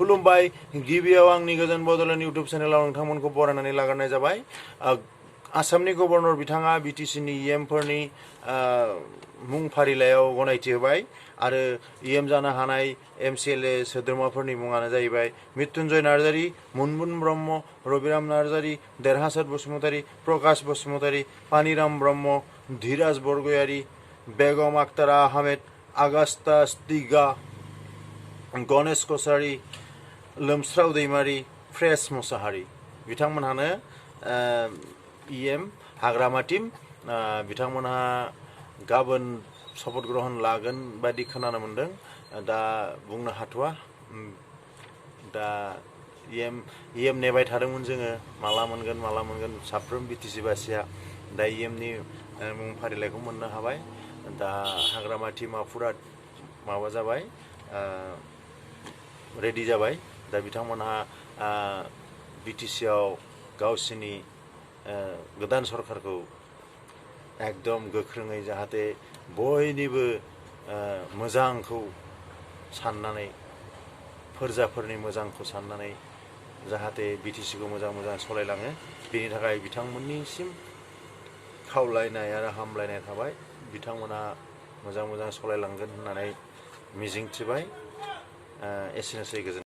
खुलुमबाय गिबियाव आंनि गोजोन बड'लेण्ड इउट्युब चेनेलाव नोंथांमोनखौ बरायनानै लाग्रोनाय जाबाय। आसामनि गभर्नर बिथाङा बिटिसिनि EM फोरनि मुं फारिलाइयाव गनायथि होबाय आरो EM जानो हानाय MCLA सोद्रोमाफोरनि मुङानो जाहैबाय मृत्युंजय नार्जारी, मुनमुन ब्रह्म, रबिराम नार्जारी, देरहासात बसुमतारी, प्रकाश बसुमतारी, पानिराम ब्रह्म, धीराज बरगयारी, बेगम आख्तार आहमेद, आगास्ता स्टिगा, गणेश कसारी, लोमस्राव दैमारी, फ्रेस मोसाहारी बिथांमोनहानो EM हाग्रामा टीम बिथांमोनहा गाबोन शपथ ग्रहण लागोन बायदि खोनानो मोनदों। दा बुंनो हाथ'वा। दा EM नेबाय थादोंमोन जोङो माला मोनगोन साफ्रोम BTC बासिया दा EM नि मुं फारिलाइखौ मोननो हाबाय। दा हाग्रामा टीमा फुरा माबा जाबाय, रेडि जाबाय। दा बिथांमोनहा BTC आव गावसिनि गोदान सरकारखौ एकदम गोख्रोङै जाहाथे बयनिबो मोजांखौ साननानै, फोरजाफोरनि मोजांखौ साननानै जाहाथे BTC खौ मोजां सालायलाङो, बेनि थाखाय बिथांमोननिसिम खावलायनाय आरो हामलायनाय थाबाय। बिथांमोना मोजां सालायलांगोन होननानै मिजिंथिबाय। एसेनोसै, गोजोन